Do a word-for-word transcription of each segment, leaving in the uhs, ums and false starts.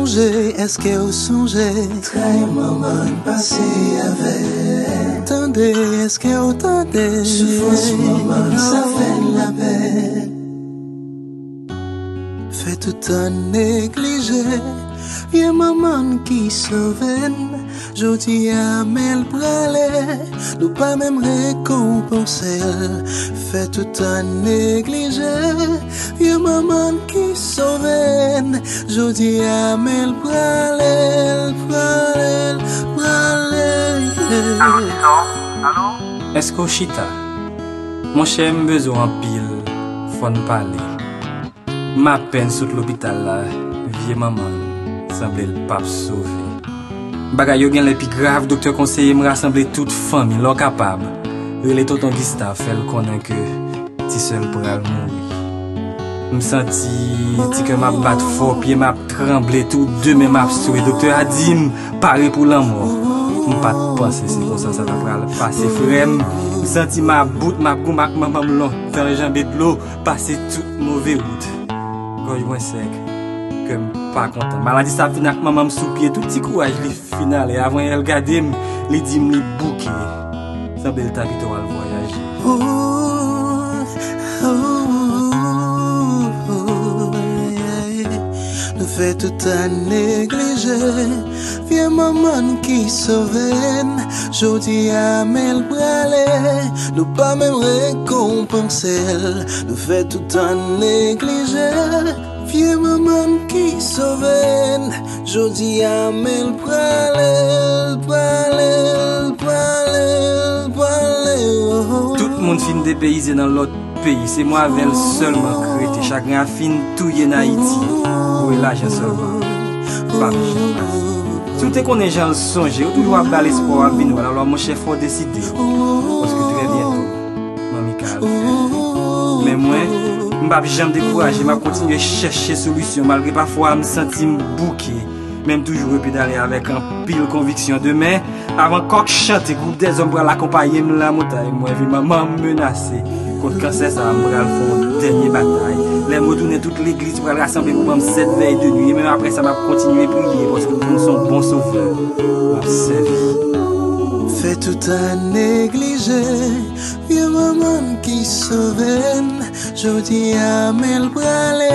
Sonje, èske w sonje tray manman n pase avè l? Tande, èske w tande soufrans manman n sa fè n lapè? Fè tout tan neglije vye manman n ki sove n. Jodi a men l prale, nou pa menm rekonpanse l. Fè tout tan neglije vye manman n ki sove n. Jodi a men l prale, l prale, l prale. Alo, kisa w? Alo? Èske w chita? Monchè, m bezwen w anpil, fò n pale. M apèn sot lopital la, vye manman l sanble l p ap sove. Bagay yo genlè pi grav, doktè konseye m rasanble tout fanmi, lè w kapab, rele tonton Gustave, fè l konnen ke ti sè l pral mouri. M santi ti kè m ap bat fò, pye m ap tranble, tou de men m ap swe. Doktè a di m pare pou lanmò. M pa t panse se konsa sa ta pral pase, frè m. M santi m about, m ap goumen ak manman m lontan, janbe dlo, pase tout move wout. Gòj mwen sèk, kè m pa kontan. Maladi sa ap vin ak manman m sou pye, tout ti kouraj li fin ale. Avan yè l gade m, li di m li bouke. Sanble l ta pito al vwayaje. Nou fè tout tan neglije vye manman n ki sove n. Jodi a men l prale, nou pa menm rekonpanse l. Nou fè tout tan neglije vye manman n ki sove n. Jodi a men l prale, l prale, l prale, l prale, oh. Tout moun fin depeyize nan lòt peyi, se mwen avè l sèlman k rete. Chagren a fin touye n Ayiti. Voye lajan sèlman, p ap janm ase. Si w te konnen jan l sonje, ou toujou ap ba l espwa w ap vin wè l. Alò, monchè, fò w deside. Paske trè byento, manmi ka al fè. Men mwen, m p ap janm dekouraje, m ap kontinye chèche solisyon, malgre pafwa m santi m bouke. Men m toujou repedale avèk anpil konviksyon. Demen, avan kòk chante, gwoup dèzòm pral akonpaye m lamontayn. Mwen, vi manman m menase. Kont kansè sa a, m pral fè yon dènye batay. Lè m retounen, tout legliz pral rasanble pou ban m sèt vèy de nwi. E menm apre sa, m ap kontinye priye, paske pou m se yon bon sovè m ap sèvi. Fè tout tan neglije vye manman n ki sove n. Jodi a men l prale,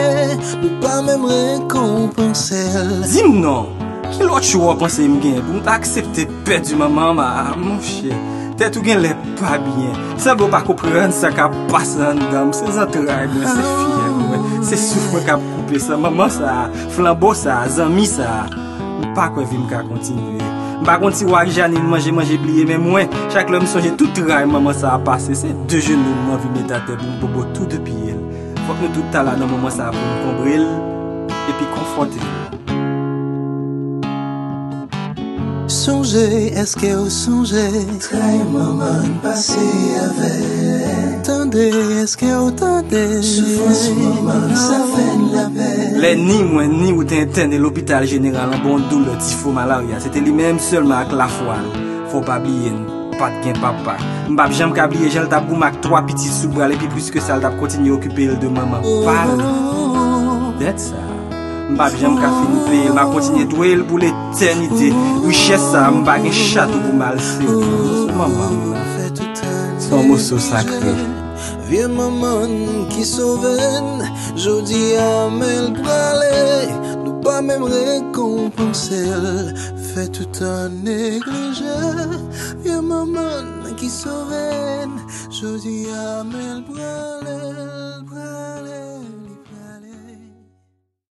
nou pa menm rekonpanse l. Di m non, ki lòt chwa w panse m genyen pou m ta aksepte pèdi manman m? A, monchè, tèt ou genlè pa byen. Sanble w pa konprann sa k ap pase anndan m. Se zantray mwen, se fyèl mwen, se souf mwen k ap koupe san. Manman sa a, flanbo sa a, zanmi sa a, m pa kwè vi m ka kontinye. M pa konn si w ak Janine manje, manje bliye, men mwen, chak lè m sonje tout tray manman sa a pase, se de jenou m anvi met atè pou m bobo tou de pye l. Fòk nou tout ta la nan moman sa a pou n konbre l epi konfòte l. Sonje, èske w sonje tray manman n pase avè l? Tande, èske w tande soufrans manman n sa fè n lapè? Lè ni mwen ni ou te entène lopital jeneral anba yon doulè tifo malarya, se te li menm sèlman ak lafwa l. Fò w pa bliye n pa t gen papa. M p ap janm ka bliye jan l t ap goumen ak twa pitit sou bra l, epi plis ke sa, l t ap kontinye okipe l de manman pa l. Dèt sa a, m p ap janm ka fin peye l, m ap kontinye dwe l pou letènite. Richès sa a, m pa gen chato pou m al sere. Moso manman m nan, se yon moso sakre. Vye manman n ki sove n, jodi a men l prale, nou pa menm rekonpanse l. Fè tout tan neglije vye manman n ki sove n. Jodi a men l prale, l prale.